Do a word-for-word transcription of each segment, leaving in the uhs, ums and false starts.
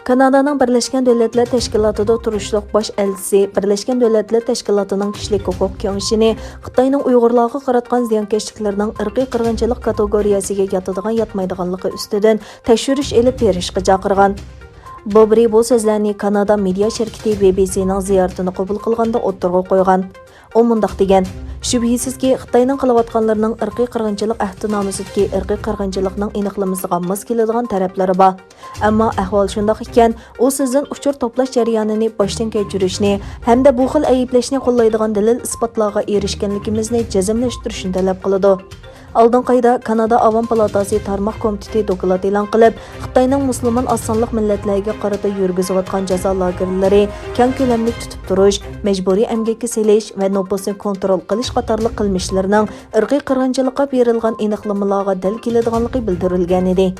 كانادانىڭ بىرلەشكەن دۆلەتلەر تەشكىلاتىدا تۇرۇشلۇق باش ئەلچىسى بىرلەشكەن دۆلەتلەر تەشكىلاتىنىڭ كىشىلىك ھوقۇق كېڭىشىنى خىتاينىڭ ئۇيغۇرلارغا قاراتقان زىيانكەشلىكلىرىنىڭ ئىرقىي قىرغىنچىلىق كاتېگورىيەسىگە ياتىدىغان-ياتمايدىغانلىقى ئۈستىدىن تەكشۈرۈش ئېلىپ بېرىشقا چاقىرغان. بوبرى بۇ سۆزلەرنى كانادا مېدىيا شىركىتى بى بى سىنىڭ زىيارىتىنى قوبۇل قىلغاندا ئوتتۇرىغا قويغان. ئۇ مۇنداق دېگەن: شۈبھىسىزكى، خىتاينىڭ قىلىۋاتقانلىرىنىڭ ئىرقىي قىرغىنچىلىق ئەھدىنامىسىدىكى ئىرقىي قىرغىنچىلىقنىڭ ئېنىقلىمىسىغا ماس كېلىدىغان تەرەپلىرى بار. ئەمما ئەھۋال شۇنداق ئىكەن، ئۇ سىزدىن ئۇچۇر توپلاش جەريانىنى باشتىن كەچۈرۈشنى ھەمدە بۇ خىل ئەيىبلەشنى قوللايدىغان دەلىل-ئىسپاتلارغا ئېرىشكەنلىكىمىزنى جەزملەشتۈرۈشنى تەلەپ قىلىدۇ. ئالدىنقى ئايدا كانادا ئاۋام پالاتاسى تارماق كومىتېتى دوكلات ئېلان قىلىپ، خىتاينىڭ مۇسۇلمان ئاز سانلىق مىللەتلەرگە قارىتا يۈرگۈزۈۋاتقان جازا لاگېرلىرى، كەڭ كۆلەملىك تۇتۇپ تۇرۇش، مەجبۇرىي ئەمگەككە سېلىش ۋە نوپۇسنى كونترول قىلىش قاتارلىق قىلمىشلىرىنىڭ ئىرقىي قىرغىنچىلىققا بېرىلغان ئېنىقلىمىلارغا دەل كېلىدىغانلىقى بىلدۈرۈلگەنىدى.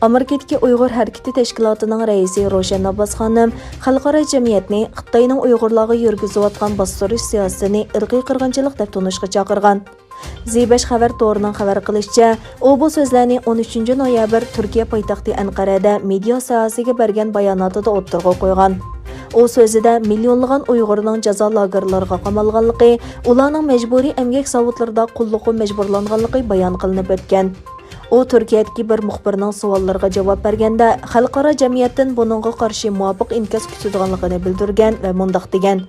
ئامېرىكىدىكى ئۇيغۇر ھەرىكىتى تەشكىلاتىنىڭ رەئىسى روشەن ئابباس خانىم خەلقئارا جەمئىيەتنى خىتاينىڭ ئۇيغۇرلارغا يۈرگۈزۈۋاتقان باستۇرۇش سىياسىتىنى ئىرقىي قىرغىنچىلىق دەپ تونۇشقا چاقىرغان. زى بەش خەۋەر تورىنىڭ خەۋەر قىلىشىچە، ئۇ بۇ سۆزلەرنى ئون ئۈچىنچى نويابىر تۈركىيە پايتەختى ئەنقەرەدە مېدىيا ساھەسىگە بەرگەن باياناتىدا ئوتتۇرىغا قويغان. ئۇ سۆزىدە مىليونلىغان ئۇيغۇرنىڭ جازا لاگېرلىرىغا قامالغانلىقى، ئۇلارنىڭ مەجبۇرىي ئەمگەك زاۋۇتلىرىدا قۇللۇققا مەجبۇرلانغانلىقى بايان قىلىنىپ ئۆتكەن. ئۇ تۈركىيەدىكى بىر مۇخبىرنىڭ سوئاللىرىغا جاۋاب بەرگەندە، خەلقئارا جەمئىيەتتىن بۇنىڭغا قارشى مۇۋاپىق ئىنكاس كۈتىدىغانلىقىنى بىلدۈرگەن ۋە مۇنداق دېگەن: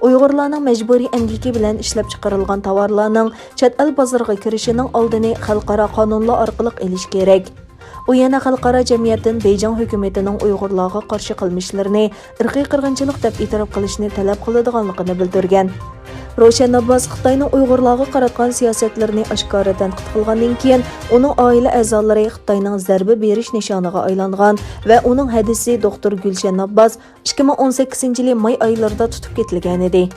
ئۇيغۇرلارنىڭ مەجبۇرىي ئەمگىكى بىلەن ئىشلەپچىقىرىلغان تاۋارلارنىڭ چەت ئەل بازىرىغا كىرىشىنىڭ ئالدىنى خەلقئارا قانۇنلار ئارقىلىق ئېلىش كېرەك. ئۇ يەنە خەلقئارا جەمئىيەتتىن بېيجىڭ ھۆكۈمىتىنىڭ ئۇيغۇرلارغا قارشى قىلمىشلىرىنى ئىرقىي قىرغىنچىلىق دەپ ئېتىراپ قىلىشنى تەلەپ قىلىدىغانلىقىنى بىلدۈرگەن. روشەن ئابباس خىتاينىڭ ئۇيغۇرلارغا قاراتقان سىياسەتلىرىنى ئاشكارا تەنقىد قىلغاندىن كېيىن، ئۇنىڭ ئائىلە ئەزالىرى خىتاينىڭ زەربە بېرىش نىشانىغا ئايلانغان ۋە ئۇنىڭ ھەدىسى دوختۇر گۈلشەن ئابباس ئىككى مىڭ ئون سەككىزىنچى يىلى ماي ئايلىرىدا تۇتۇپ كېتىلگەنىدى.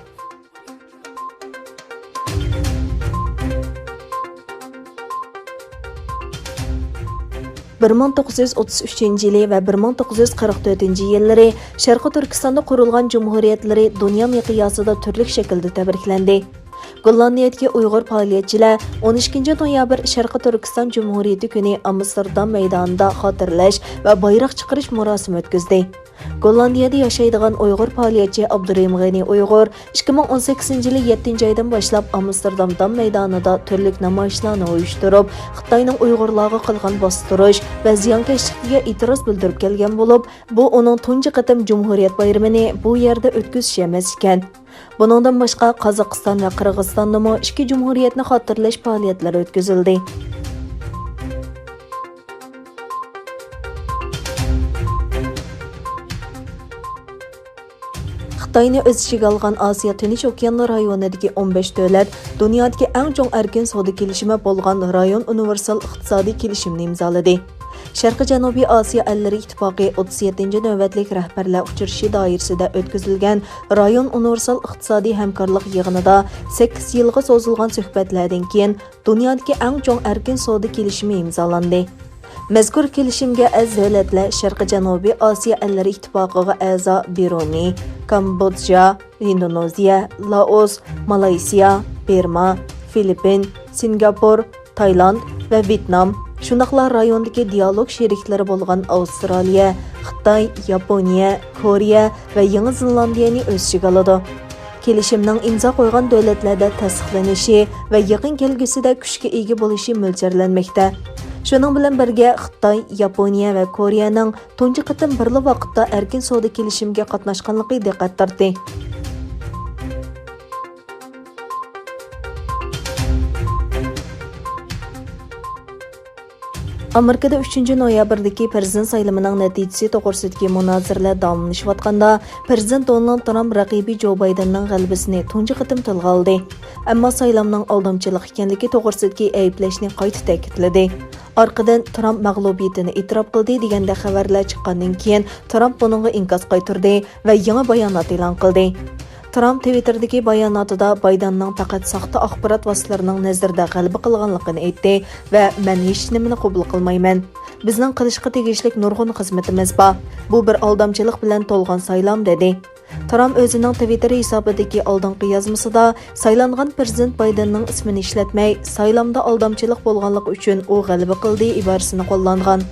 بىر مىڭ توققۇز يۈز ئوتتۇز ئۈچىنچى يىلى ۋە بىر مىڭ توققۇز يۈز قىرىق تۆتىنچى يىللىرى شەرقىي تۈركىستاندا قۇرۇلغان جۇمھۇرىيەتلىرى دۇنيا مىقياسىدا تۈرلۈك شەكىلدە تەبرىكلەندى. گوللاندىيەدىكى ئۇيغۇر پائالىيەتچىلەر ئون ئىككىنچى نويابىر شەرقىي تۈركىستان جۇمھۇرىيىتى كۈنى ئامستېردام مەيدانىدا خاتىرىلەش ۋە بايراق چىقىرىش مۇراسىمى ئۆتكۈزدى. گوللاندىيەدە ياشايدىغان ئۇيغۇر پائالىيەتچى ئابدۇرېھىم غېنى ئۇيغۇر ئىككى مىڭ ئون سەككىزىنچى يىلى يەتتىنچى ئايدىن باشلاپ ئامستېردام دام مەيدانىدا تۈرلۈك نامايىشلارنى ئۇيۇشتۇرۇپ، خىتاينىڭ ئۇيغۇرلارغا قىلغان باستۇرۇش ۋە زىيانكەشلىكىگە ئېتىراز بىلدۈرۈپ كەلگەن بولۇپ، بۇ ئۇنىڭ تۇنجى قېتىم جۇمھۇرىيەت بايرىمىنى بۇ يەردە ئۆتكۈزۈشى ئەمەس ئىكەن. بۇنىڭدىن باشقا، قازاقىستان ۋە قىرغىزىستاندىمۇ ئىككى جۇمھۇرىيەتنى خاتىرىلەش پائالىيەتلىرى ئۆتكۈزۈلدى. خىتاينى ئۆز ئىچىگە ئالغان ئاسىيا تىنچ ئوكيانى رايونىدىكى ئون بەش دۆلەت دۇنيادىكى ئەڭ چوڭ ئەركىن سودا كېلىشىمى بولغان رايون ئۇنىۋېرسال ئىقتىسادىي كېلىشىمىنى ئىمزالىدى. شەرقىي جەنۇبىي ئاسىيا ئەللىرى ئىتتىپاقى ئوتتۇز يەتتىنچى نۆۋەتلىك رەھبەرلەر ئۇچرىشىشى دائىرىسىدە ئۆتكۈزۈلگەن رايون ئۇنىۋېرسال ئىقتىسادىي ھەمكارلىق يىغىنىدا سەككىز يىلغا سوزۇلغان سۆھبەتلەردىن كېيىن، دۇنيادىكى ئەڭ چوڭ ئەركىن سودا كېلىشىمى ئىمزالاندى. مەزكۇر كېلىشىمگە ئەز دۆلەتلەر شەرقىي جەنۇبىي ئاسىيا ئەللىرى ئىتتىپاقىغا ئەزا بىرۇنېي، كامبودژا، ئىندونېزىيە، لائوس، مالايسىيا، بىرما، فىلىپپىن، سىنگاپور، تايلاند ۋە ۋيېتنام، شۇنداقلا رايوندىكى دىيالوگ شېرىكلىرى بولغان ئاۋسترالىيە، خىتاي، ياپونىيە، كورېيە ۋە يېڭى زېلاندىيەنى ئۆز ئىچىگە ئالىدۇ. كېلىشىمنىڭ ئىمزا قويغان دۆلەتلەردە تەستىقلىنىشى ۋە يېقىن كەلگۈسىدە كۈچكە ئىگە بولۇشى مۆلچەرلەنمەكتە. شۇنىڭ بىلەن بىرگە، خىتاي، ياپونىيە ۋە كورېيەنىڭ تۇنجى قېتىم بىرلا ۋاقىتتا ئەركىن سودا كېلىشىمىگە قاتناشقانلىقى دىققەت تارتتى. ئامېرىكىدا ئۈچىنچى نويابىردىكى پىرېزىدېنت سايلىمىنىڭ نەتىجىسى توغرىسىدىكى مۇنازىرىلەر داۋاملىشىۋاتقاندا، پىرېزىدېنت دونالد ترامپ رەقىبى جو بايدېننىڭ غەلىبىسىنى تۇنجى قېتىم تىلغا ئالدى. ئەمما سايلامنىڭ ئالدامچىلىق ئىكەنلىكى توغرىسىدىكى ئەيىبلەشنى قايتا تەكىتلىدى. ئارقىدىن ترامپ مەغلۇبىيىتىنى ئېتىراپ قىلدى دېگەندەك خەۋەرلەر چىققاندىن كېيىن، ترامپ بۇنىڭغا ئىنكاس قايتۇردى ۋە يېڭى بايانات ئېلان قىلدى. ترامپ تىۋىتتېردىكى باياناتىدا بايدېننىڭ پەقەت ساختا ئاخبارات ۋاسىتىلىرىنىڭ نەزىرىدە غەلىبە قىلغانلىقىنى ئېيتتى ۋە مەن ھېچنېمىنى قوبۇل قىلمايمەن. بىزنىڭ قىلىشقا تېگىشلىك نۇرغۇن خىزمىتىمىز بار. بۇ بىر ئالدامچىلىق بىلەن تولغان سايلام، دېدى. ترامپ ئۆزىنىڭ تىۋىتتېر ھېسابىدىكى ئالدىنقى يازمىسىدا سايلانغان پىرېزىدېنت بايدېننىڭ ئىسمىنى ئىشلەتمەي، سايلامدا ئالدامچىلىق بولغانلىقى ئۈچۈن ئۇ غەلىبە قىلدى ئىبارىسىنى قوللانغان.